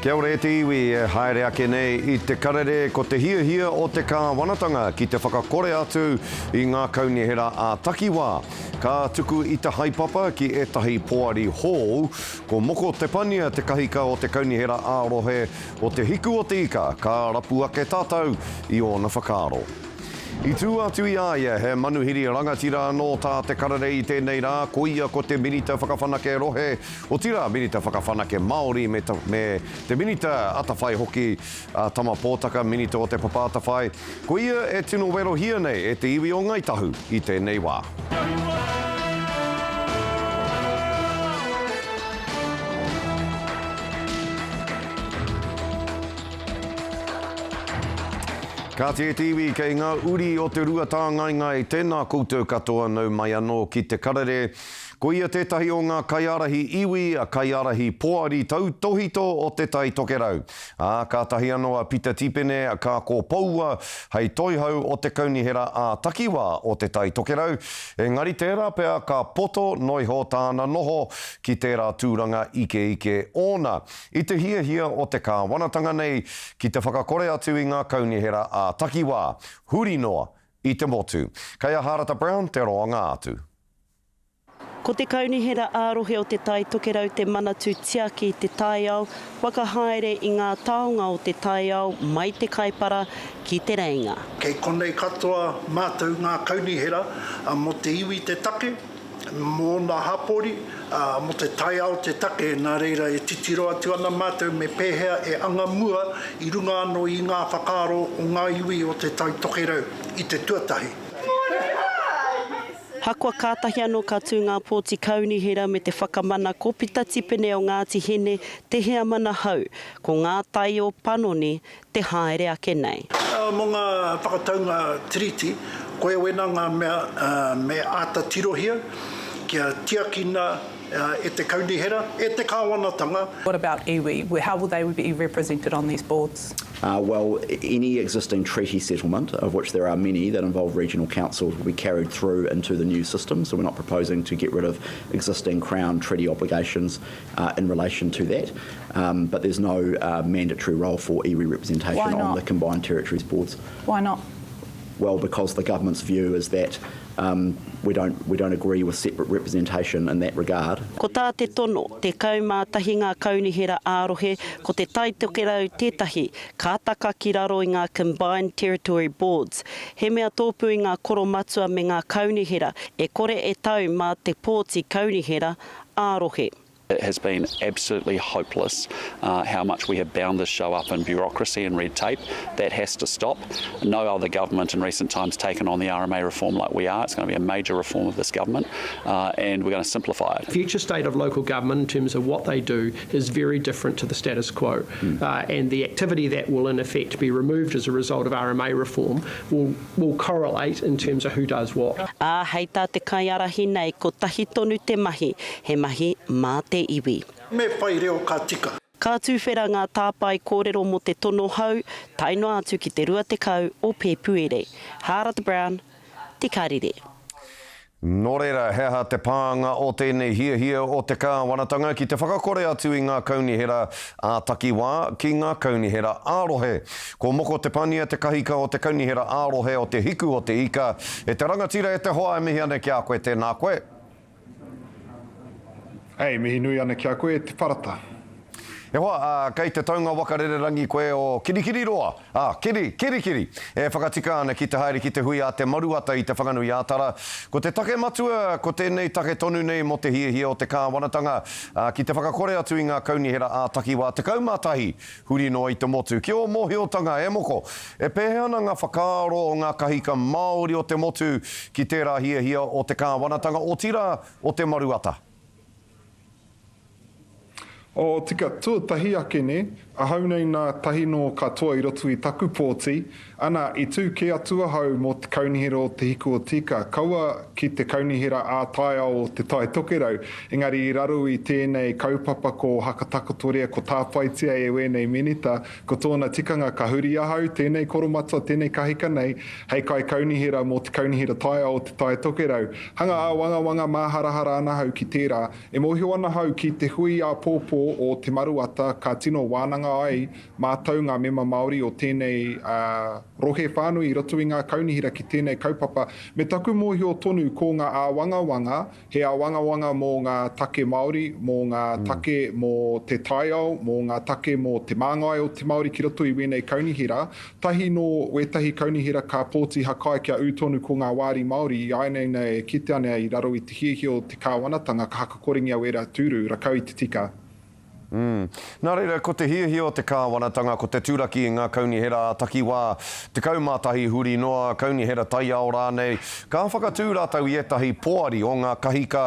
Kia ora e te iwi e haere ake nei i te karere ko te hiahia o te kāwanatanga ki te whakakore atu i ngā kaunihera ā-takiwā. Ka tuku i te haepapa ki ētahi poari hou, ko Moko Te Pania te kahika o te kaunihera ā-rohe o Te Hiku o Te Ika ka rapu ake tātou i ōna whakaaro. I tū atu i a ia he manuhiri rangatira anō tā te karere i tēnei rā, koia ko te Minita Whakawhanake Rohe, otirā Minita Whakawhanake Māori me me te Minita Atawhai hoki, a Tama Pōtaka, Minita o Te Papa Atawhai. Ko ia e tino werohia nei e te iwi o Ngāi Tahu i tēnei wā. Kāti e te iwi, kei ngā uri o te Ruatāngaengae, tēnā koutou katoa nau mai anō ki te karere. Ko ia tētahi o ngā kaiārahi iwi, kaiārahi poari tautōhito o Te Tai Tokerau. Ā, kātahi anō a Pita Tipene ka kōpoua hei toihau o te Kaunihera ā-Takiwā o Te Tai Tokerau, engari tērā pea ka poto noiho tāna noho ki tērā tūranga ikeike ōna. I te hiahia o te kāwanatanga nei ki te whakakore atu i ngā kaunihera ā-takiwā, huri noa i te motu. Kei a Hārata Brown te roanga atu. Ko te Kaunihera ā-Rohe o Te Tai Tokerau te manatu tiaki i te taiao, whakahaere i ngā taonga o te taiao mai te Kaipara ki Te Reinga. Kei konei katoa mātou ngā kaunihera mō te iwi te take, mō ōna hapori, ā, mō te taiao te take, nā reira e titiro atu ana mātou me pēhea e anga mua i runga anō i ngā whakaaro o ngā iwi o Te Tai Tokerau i te tuatahi. Hakoa kātahi anō ka tū ngā pōti kaunihera me te whakamana ko Pita Tipene o Ngāti Hine te heamana hou, ko ngā tai o Panoni te haere ake nei. Mō ngā whakataunga Tiriti, koia wēnā ngā mea me āta tirohia kia tiakina e te Kaunihera, e te Kāwanatanga. What about iwi? How will they be represented on these boards? Well, any existing treaty settlement, of which there are many that involve regional councils, will be carried through into the new system, so we're not proposing to get rid of existing Crown treaty obligations in relation to that. Um, but there's no uh, mandatory role for iwi representation on the combined territories boards. Why not? Well, because the government's view is that um, we don't, we don't agree with separate representation in that regard. Ko tā te tono, 11 ngā kaunihera ā-rohe, ko Te Tai Tokerau tētahi, ka taka ki raro i ngā Combined Territory Boards. He mea tōpū i ngā koromatua me ngā kaunihera, e kore e tau mā te pōti kaunihera ā-rohe. It has been absolutely hopeless how much we have bound this show up in bureaucracy and red tape. That has to stop. No other government in recent times taken on the RMA reform like we are. It's going to be a major reform of this government and we're going to simplify it. Future state of local government in terms of what they do is very different to the status quo and the activity that will in effect be removed as a result of RMA reform will will correlate in terms of who does what. Ā, hei tā te kaiārahi nei, kotahi tonu te mahi, he mahi mā te iwi. Me whai reo ka tika. Ka tuwhera ngā tāpae kōrero mō te tono hou, tae noa atu ki te 20 o Pēpuere. Hārata Brown, Te Karere. Nō reira, he aha te pānga o tēnei hiahia o te kāwanatanga ki te whakakore atu i ngā kaunihera ā-takiwā ki ngā kaunihera ā-rohe? Ko Moko Te Pania te kahika o te Kaunihera ā-rohe o Te Hiku o Te Ika. E te rangatira, e te hoa e mihi ana ki a koe, tēnā koe. Hey, mihi nui ana ki a koe, e te Parata. E hoa, ā, kei te taunga waka rererangi koe o Kirikiriroa, ā, Kiri, Kirikiri, e whakatika ana ki te haere ki te hui a Te Maruata i Te Whanganui-ā-Tara. Ko te take matua, ko tēnei take tonu nei mō te hiahia o te kāwanatanga, ā, ki te whakakore atu i ngā kaunihera ā-takiwā 11 huri noa i te motu. Ki ō mōhiotanga, e moko, e pēhea ana ngā whakaaro o ngā kahika Māori o te motu ki tērā hiahia o te kāwanatanga, otirā, o Te Maruata? O, tika, tuatahi ake nē, ahau nei nā tahi nō katoa i roto i taku pōti, ana, i tū kē atu ahau mō te Kaunihera o Te Hiku o Tika, kaua ki te Kaunihera ā-Taiao o Te Tai Tokerau, engari i raro i tēnei kaupapa ko Hakatakotoria, ko tāpaetia e wēnei Minita, ko tōna tikanga ka huri ahau, tēnei koromatua, tēnei kahika nei, hei Kaikaunihera mō te Kaunihera Taiao o Te Tai Tokerau. Hanga āwangawanga māharahara ana ahau ki tērā, E mōhio ana hau ki te hui āpōpō. o Te Maruata ka tino wānanga ai mātou ngā mema Māori o tēnei rohe whānui i roto i ngā kaunihera ki tēnei kaupapa. Me taku mōhio tonu ko ngā āwangawanga He āwangawanga mō ngā take Māori, mō ngā take mō te taiao, mō ngā take mō te māngai o te Māori ki roto i wēnei kaunihera. Tahi nō wētahi kaunihera ka pōti hakai kia ū tonu ko ngā wāri Māori i āianei nei e kitea nei i raro i te hiahia o te kāwanatanga ka hakakorengia wērā tūru, rakau i te tika. Nā reira, ko te hiahia o te kāwanatanga ko te turaki i ngā kaunihera ā-takiwā, 11 huri noa, kaunihera taiao rānei. Ka whakatū rātou i ētahi poari o ngā kahika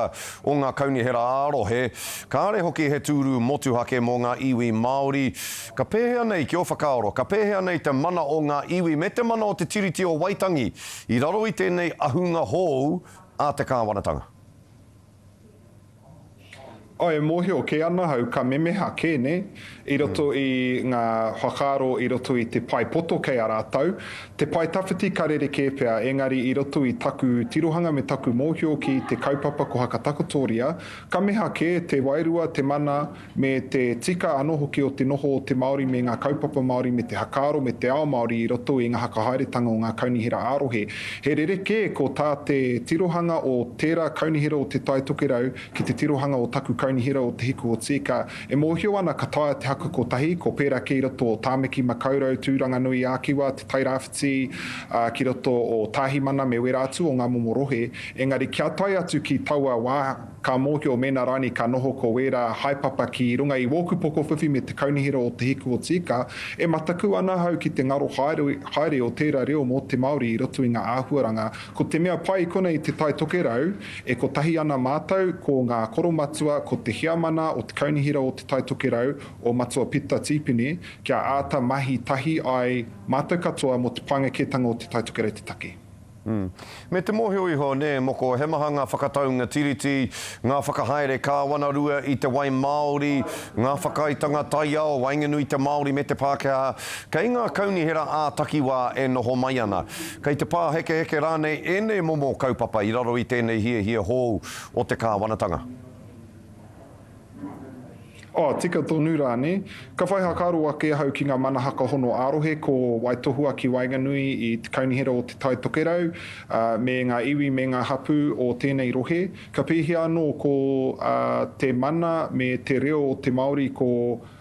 o ngā kaunihera ā-rohe, kāre hoki he tūru motuhake mō ngā iwi Māori. Ka pēhea nei, ki ō whakaaro, ka pēhea nei te mana o ngā iwi me te mana o te Tiriti o Waitangi i raro i tēnei ahunga hou a te kāwanatanga? Oh, e mōhio kē ana ahau ka memeha kē, nē, i roto i ngā whakaaro i roto i te pae poto kei a rātou. Te pae tawhiti ka rerekē pea, engari i roto i taku tirohanga me taku mōhio ki te kaupapa ko Hakatakotoria, ka meha kē te wairua, te mana, me te tika anō hoki o te noho o te Māori me ngā kaupapa Māori me te hakaaro me te ao Māori i roto i ngā hakahaeretanga o ngā kaunihera ā-rohe. He rerekē ko tā te tirohanga o tērā kaunihera o Te Tai Tokerau Ki te tirohanga o taku kaunihera o Te Hiku o Tīka, e mōhio ana ka taea te haka kotahi, ko pērā kē i roto o Tāmaki Makaurau, Tūranganui ā-Kiwa, Te Tairāwhiti, ā, ki roto o Tāhimana me wērā atu o ngā momo rohe, engari kia tae atu ki taua wā ka mōhio mēnā rānei ka noho ko wērā haepapa ki runga i wōku pokowhiwhi me te kaunihera o Te Hiku o Tīka, e mataku ana ahau ki te ngaro haere, haere o tērā reo mō te Māori i roto i ngā āhuaranga. Ko te mea pai i konei i Te Tai Tokerau, E kotahi ana mātou, ko ngā koromatua, ko te heamana o te Kaunihera o Te Tai Tokerau, o Matua Pita Tīpene, kia āta mahi tahi ai mātou katoa mō te painga kētanga o Te Tai Tokerau te take. Me te mōhio iho, nē, Moko, he maha ngā whakataunga tiriti, ngā whakahaere kāwanarua i te wai māori, ngā whakaaetanga taiao waenganui i te Māori me te Pākehā, kei ngā kaunihera ā-takiwā e noho mai ana. Kei te pāhekeheke rānei ēnei momo kaupapa i raro i tēnei hiahia hou o te kāwanatanga? Oh, tika tonu rā, nē? Ka whai hakaaro ake ahau ki ngā mana hakahono ā-rohe ko Waitohua ki waenganui i te Kaunihera o Te Tai Tokerau, ā, me ngā iwi me ngā hapū o tēnei rohe. Ka pēhea anō ko te mana me te reo o te Māori ko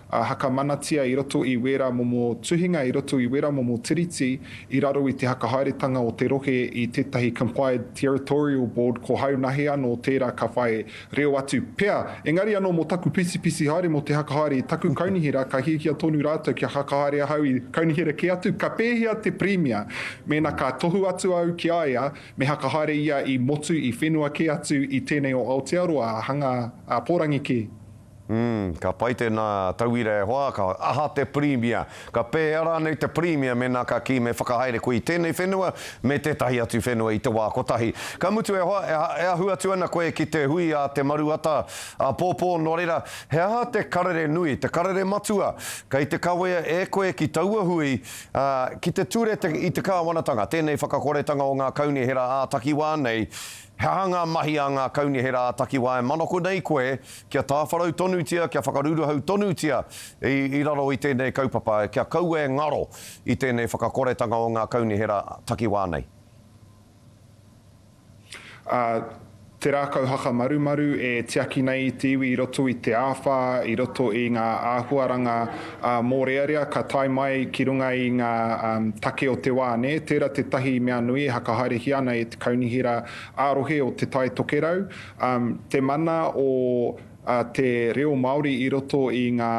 hakamanatia i roto i wērā momo tuhinga, i roto i wērā momo tiriti, i raro i te hakahaeretanga o te rohe i tētahi Complied Territorial Board ko haunahe anō tērā ka whai reo atu pea. Engari anō mō taku pisipisi haere mō te hakahaere i taku kaunihera ka hiahia tonu rātou kia hakahaere ahau i kaunihera kē atu, ka pēhea te Pirimia mēnā ka tohu atu au ki a ia me hakahaere ia i motu, i whenua kē atu i tēnei o Aotearoa, hanga pōrangi kē. Umm, ka pai tēnā tauira e hoa, ka aha te Pirimia? Ka pēhea rānei te Pirimia mēnā ka kī me whakahaere koe i tēnei whenua me tētahi atu whenua i te wā kotahi? Ka mutu e hoa, e ahu atu ana koe ki te hui a Te Maruata āpōpō, nō reira, he aha te karere nui, te karere matua kei te kawea e koe ki taua hui, ā, ki te ture te, i te kāwanatanga, tēnei whakakoretanga o ngā kaunihera ā-takiwā nei, He aha ngā mahi a ngā kaunihera ā-takiwā e manako nei koe kia tāwharau tonutia, kia whakaruruhau tonutia i raro i tēnei kaupapa, kia kaua e ngaro i tēnei whakakoretanga o ngā kaunihera takiwā nei? Ā, te rākau hakamarumaru e tiaki nei i te iwi i roto i te āwhā, i roto i ngā āhuaranga mōrearea ka tae mai ki runga i ngā take o te wā, nē? Tērā tētahi mea nui e hakahaerehia ana e te Kaunihera ā-Rohe o Te Tai Tokerau, te mana o te reo Māori i roto i ngā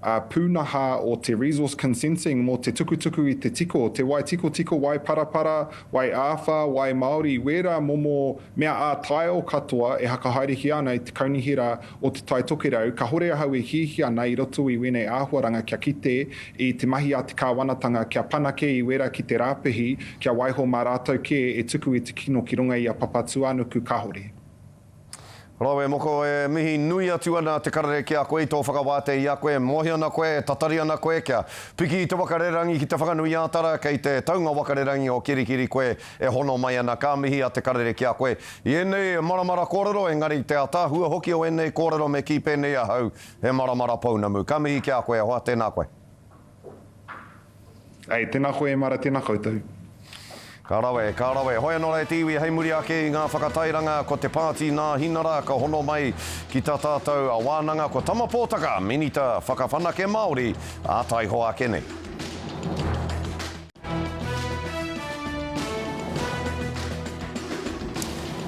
pūnaha o te resource consenting mō te tukutuku i te tiko, te wai tikotiko, wai parapara, wai āwhā, wai Māori, wērā momo mea ā-taiao katoa e hakahaerehia ana e te Kaunihera o Te Tai Tokerau, kahore ahau e hiahia ana i roto i wēnei āhuaranga kia kite i te mahi a te kāwanatanga kia panake i wērā ki te rāpihi, kia waiho mā rātou kē e tuku i te kino ki runga i a Papatūānuku, kahore. Rawe moko, e mihi nui atu ana te karere ki a koe i tō whakawātea i a koe, e mōhio ana koe, e tatari ana koe kia piki i te waka rererangi ki Te Whanganui-ā-Tara, kei te taunga waka rererangi o Kerikeri koe e hono mai ana, ka mihi a te karere ki a koe i ēnei maramara kōrero, engari te ataahua hoki o ēnei kōrero me kī pēnei ahau, he maramara pounamu. Ka mihi ki a koe e hoa, tēnā koe. Ei, tēnā koe e Mara, tēnā koutou. Ka rawe, ka rawe. Hoi anō rā e te iwi, hei muri ake i ngā whakatairanga ko te Pāti Nāhinara ka hono mai ki tā tātou wānanga ko Tama Pōtaka, Minita Whakawhanake Māori, ā taihoa ake nei.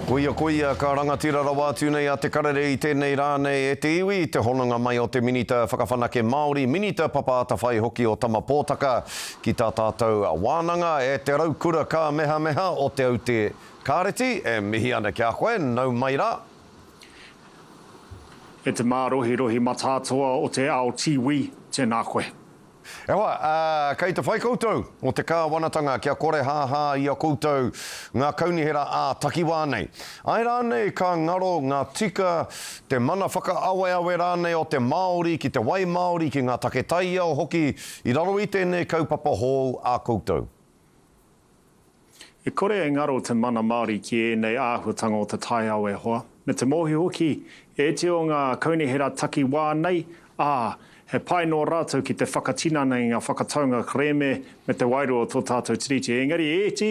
Koia, koia, ka rangatira rawa atu nei a Te Karere i tēnei rā nei e te iwi, te hononga mai o te Minita Whakawhanake Māori, Minita Papa Atawhai hoki o Tama Pōtaka ki tā tātou wānanga e te raukura kāmehameha o Te Aute Kāreti, e mihi ana ki a koe, nau mai rā. E te mārohirohi matātoa o te ao tīwī, tēnā koe. E hoa, ā, kei te whai koutou o te kāwanatanga kia kore hāhā i a koutou ngā kaunihera ā-takiwā nei. Āe rānei ka ngaro ngā tika, te mana whakaaweawe rānei o te Māori ki te wai Māori, ki ngā take taiao hoki i raro i tēnei kaupapa hou a koutou? E kore e ngaro te mana Māori ki ēnei āhuatanga o te taiao e hoa. Me te mōhio hoki, e iti o ngā kaunihera takiwā nei, ā, he pai nō rātou ki te whakatinana i ngā whakataunga kerēme me te wairua o tō tātou Tiriti. Engari e iti,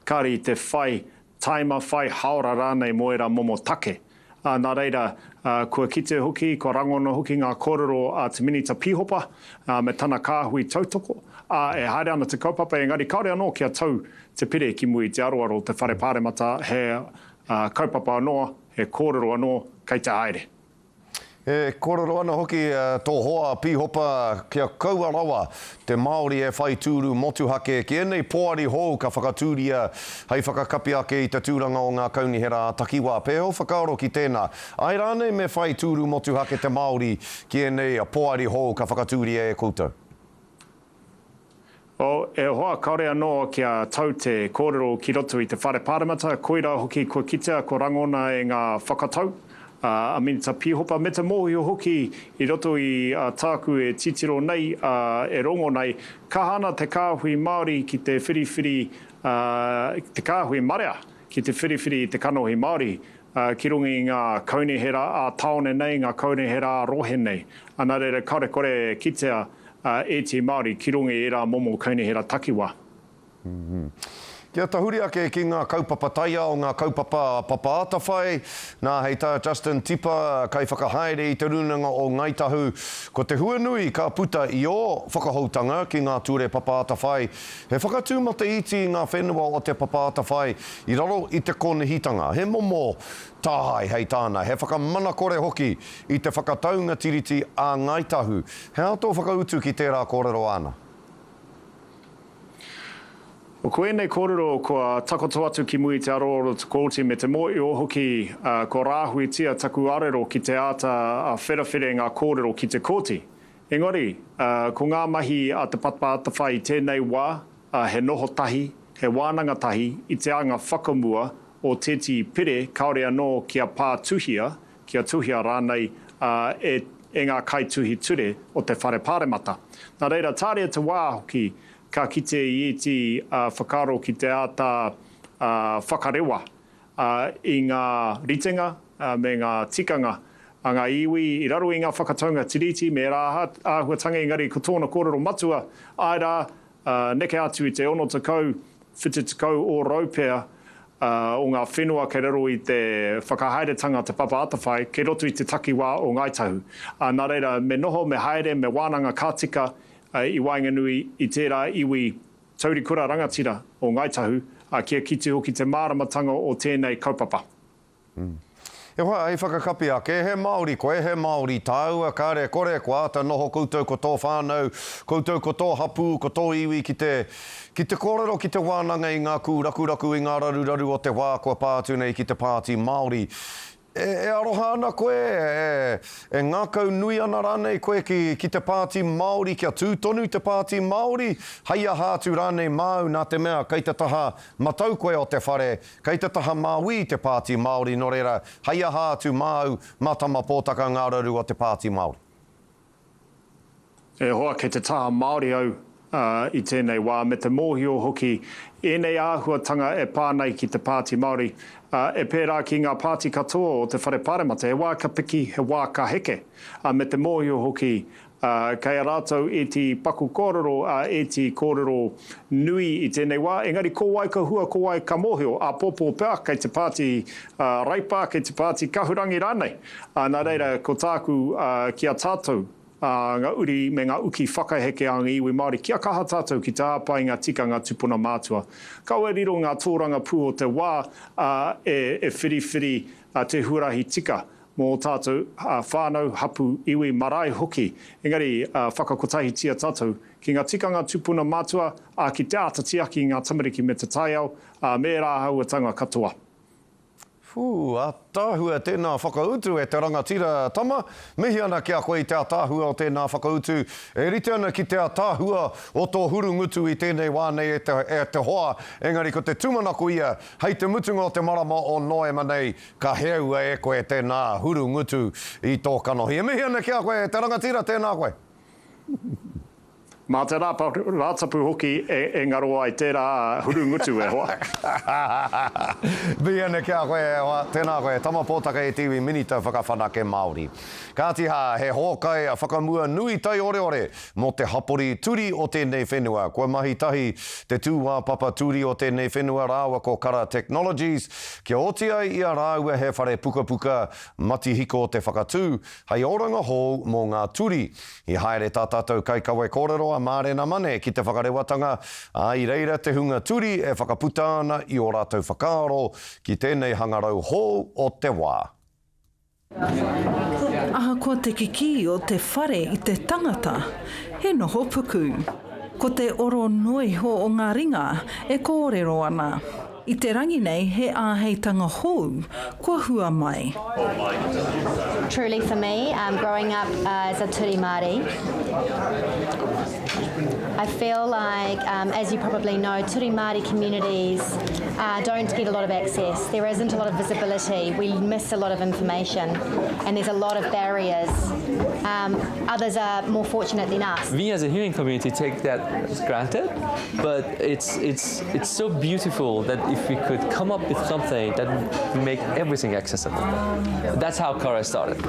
kāre i te whai taima, whai haora rānei mō ērā momo take. Ā, nā reira, kua kite hoki, kua rangona hoki ngā kōrero a te Minita Pīhopa, ā, me tana kāhui tautoko, ā, e haere ana te kaupapa, engari kāore anō kia tau te pire ki mua i te aroaro o te Whare Pāremata, he kaupapa anō, he kōrero anō kei te haere. E kōrero ana hoki tō hoa Pīhopa kia kaua rawa te Māori e whai tūru motuhake ki ēnei poari hou ka whakatūria hei whakakapi ake i te tūranga o ngā kaunihera ā-takiwā. Pēhea ō whakaaro ki tēnā? Āe rānei me whai tūru motuhake te Māori ki ēnei poari hou ka whakatūria e koutou? Oh, e hoa, kāore anō kia tau te kōrero ki roto i te Whare Pāremata, koirā hoki kua kitea, kua rangona e ngā whakatau a Minita Pīhopa, me te mōhio hoki i roto i tāku e titiro nei, e rongo nei, kaha ana te kāhui Māori ki te whiriwhiri, te kāhui marea ki te whiriwhiri i te kanohi Māori ki runga i ngā kaunihera ā-tāone nei, ngā kaunihera ā-rohe nei. Nā reira, kāore kore e kitea ētehi Māori ki runga i ērā momo kaunihera takiwā. Kia tahuri ake ki ngā kaupapa taiao, ngā kaupapa papa atawhai, nā, hei tā Justin Tipa, kaiwhakahaere i Te Rūnanga o Ngāi Tahu, ko te hua nui ka puta i ō whakahoutanga ki ngā ture papa atawhai, he whakatū mataiti i ngā whenua o te papa atawhai i raro i te kōnihitanga, he momo tāhae hei tāna, he whakamanakore hoki i te whakataunga tiriti a Ngāi Tahu. He aha tō whakautu ki tērā kōrero āna? Ko ēnei kōrero kua takoto atu ki mua i te aroaro o te Kōti me te mōio hoki kua rāhuitia taku arero ki te āta wherawhere ngā kōrero ki te Kōti. Engari, ko ngā mahi a Te Papa Atawhai i tēnei wā, he noho tahi, he wānanga tahi i te anga whakamua o tētehi pere kāore anō kia pā tuhia, kia tuhia rānei e e ngā kaituhi ture o te Whare Pāremata. Nā reira, tāria te wā hoki ka kite i ētehi whakaaro ki te āta whakarewa i ngā ritenga me ngā tikanga a ngā iwi i raro i ngā whakataunga Tiriti me ērā āhuatanga, engari ko tōna kōrero matua, āe rā, neke atu i te 60, 70 ōrau pea o ngā whenua kei raro i te whakahaeretanga Te Papa Atawhai kei roto i te takiwā o Ngāi Tahu. Nā reira, me noho, me haere, me wānanga ka tika i waenganui i tērā iwi taurikura rangatira o Ngāi Tahu, kia kite hoki te māramatanga o tēnei kaupapa. E hoa, hei whakakapi ake, he Māori koe, he Māori tāua, kāre kore, kua āta noho koutou ko tō whānau, koutou ko tō hapū, ko tō iwi ki te, ki te kōrero, ki te wānanga i ngā kūrakuraku, i ngā raruraru o te wā kua pā atu nei ki te Pāti Māori. E aroha ana koe, e, e ngākau nui ana rānei koe ki, ki te Pāti Māori, kia tū tonu te Pāti Māori, hei aha atu rānei māu nā te mea kei te taha matau koe o te whare, kei te taha māui te Pāti Māori, nō reira, hei aha atu māu, mā Tama Pōtaka ngā raru o te Pāti Māori. E hoa, kei te taha Māori au i tēnei wā, me te mōhio hoki ēnei āhuatanga e pā nei ki te Pāti Māori, e pērā ki ngā pāti katoa o te Whare Pāremata, he wā ka piki, he wā ka heke, me te mōhio hoki kei a rātou ēti paku kōrero, ēti kōrero nui i tēnei wā, engari ko wai ka hua, ko wai ka mōhio, āpōpō pea kei te Pāti Raipa, kei te Pāti Kahurangi rānei. Nā reira, ko tāku ki a tātou, ngā uri me ngā uki whakaheke a ngā iwi Māori, kia kaha tātou ki te hāpai i ngā tikanga tupuna mātua. Kaua e riro ngā tōrangapū o te wā e whiriwhiri te huarahi tika mō ō tātou whānau, hapū, iwi, marae hoki. Engari, whakakotahitia tātou ki ngā tikanga tupuna mātua, ā, ki te āta tiaki i ngā tamariki me te taiao, ā, me ērā āhuatanga katoa. Whū, ataahua tēnā whakautu e te rangatira tama. Mihi ana ki a koe i te ataahua o tēnā whakautu. E rite ana ki te ataahua o tō hurungutu i tēnei wā nei e te, e te hoa, engari ko te tūmanako ia, hei te mutunga o te marama o Noema nei, ka heaua e koe tēnā hurungutu i tō kanohi. E mihi ana ki a koe e te rangatira, tēnā koe. Mā te Rātapu hoki e ngaro ai tērā hurungutu e hoa. Mihi ana ki a koe e hoa. Tēnā koe, Tama Pōtaka e te iwi Minita Whakawhanake Māori. Kāti hā, he hōkai whakamua nui taioreore mō te hapori turi o tēnei whenua. Kua mahi tahi te tūāpapa turi o tēnei whenua rāua ko Kara Technologies kia oti ai i a rāua he whare pukapuka matihiko te whakatū hei oranga hou mō ngā turi. I haere tā tātou kaikawe kōrero a Mārena Mane ki te whakarewatanga, ā, i reira te hunga turi e whakaputa ana i ō rātou whakaaro ki tēnei hangarau hou o te wā. Ahakoa te kikī o te whare i te tangata, he noho puku. Ko te oro noa iho o ngā ringa e kōrero ana. I te rangi nei he āheitanga hou kua hua mai. Truly for me, growing up as a Turi Māori, I feel like, as you probably know, Turi Māori communities don't get a lot of access. There isn't a lot of visibility. We miss a lot of information and there's a lot of barriers. Others are more fortunate than us. We as a hearing community take that as granted, but it's, it's, it's so beautiful that if we could come up with something that would make everything accessible. That's how Kara started.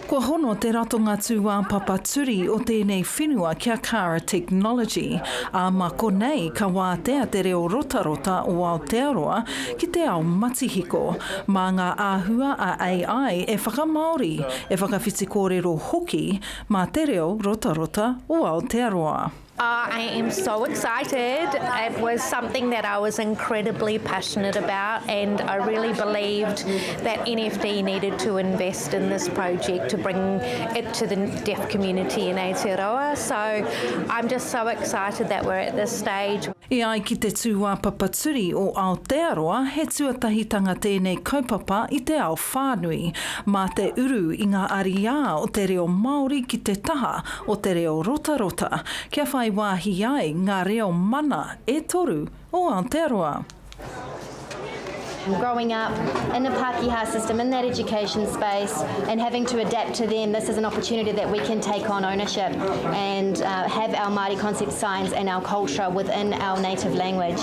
Kua hono te ratonga tūāpapa turi o tēnei whenua ki a Kara Technology, ā, mā konei ka wātea te reo rotarota o Aotearoa ki te ao matihiko. Mā ngā āhua a AI e whakamāori, e whakawhiti kōrero hoki mā te reo rotarota o Aotearoa. I am so excited. It was something that I was incredibly passionate about and I really believed that NFD needed to invest in this project to bring it to the deaf community in Aotearoa. So I'm just so excited that we're at this stage. E ai ki te tūāpapa turi o Aotearoa, he tuatahitanga tēnei kaupapa i te ao whānui. Mā te uru i ngā ariā o te reo Māori ki te taha o te reo rotarota, kia whai wāhi ai ngā reo mana e toru o Aotearoa. Growing up in the Pākehā system, in that education space, and having to adapt to them, this is an opportunity that we can take on ownership and uh, have our Māori concept signs and our culture within our native language.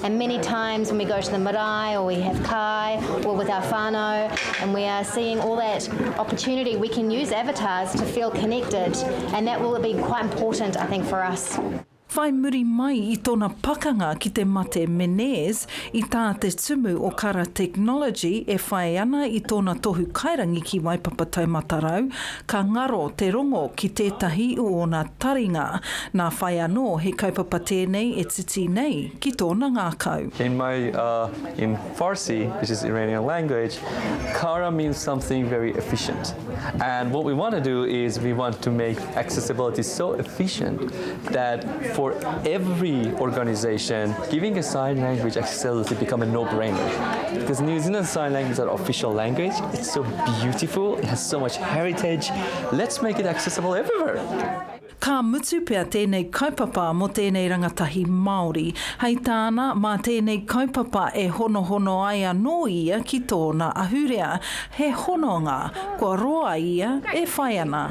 And many times when we go to the marae or we have kai or with our whānau and we are seeing all that opportunity, we can use avatars to feel connected and that will be quite important, I think, for us. Whai muri mai i tona pakanga ki te mate Meniere's, i tā te tumu o Kara Technology e whai ana i tōna tohu kairangi ki Waipapa Taumatarau, ka ngaro te rongo ki tētahi o ōna taringa. Nā whai anō he kaupapa tēnei e titi nei ki tōna ngākau. In my in Farsi, which is Iranian language, Kara means something very efficient. And what we want to do is we want to make accessibility so efficient that for for every organization, giving a sign language accessibility become a no-brainer. Because New Zealand Sign Language is our official language. It's so beautiful. It has so much heritage. Let's make it accessible everywhere. Ka mutu pea tēnei kaupapa mō tēnei rangatahi Māori. Hei tāna, mā tēnei kaupapa e honohono ai anō ia ki tōna ahurea, he hononga kua roa ia e whai ana.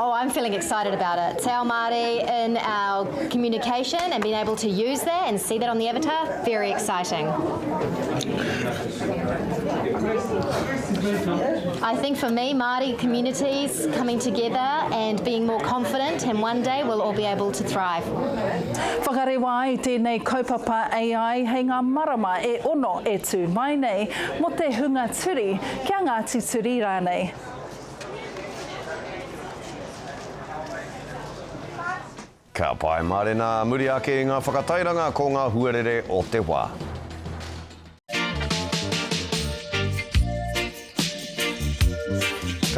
Oh, I'm feeling excited about it. Te Ao Māori in our communication and being able to use that and see that on the avatar, very exciting. I think for me, Māori communities coming together and being more confident and one day we'll all be able to thrive. Whakarewa ai tēnei kaupapa AI hei ngā marama e ono e tū mai nei mō te hunga turi, kia Ngāti Turi rānei. Ka pai mārena ā muri ake i ngā whakatairanga ko ngā huarere o te wā.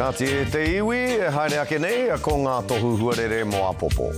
Kāti e te iwi, e haere ake nei ko ngā tohu huarere mō apopo.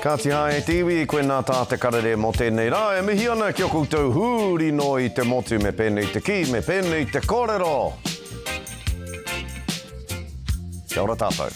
Kāti hā e te iwi, koinā tā te karere mō tēnei rā. E mihi ana ki a koutou huri noa i te motu me pēnei te kī, me pēnei te kōrero. Kia ora tātou.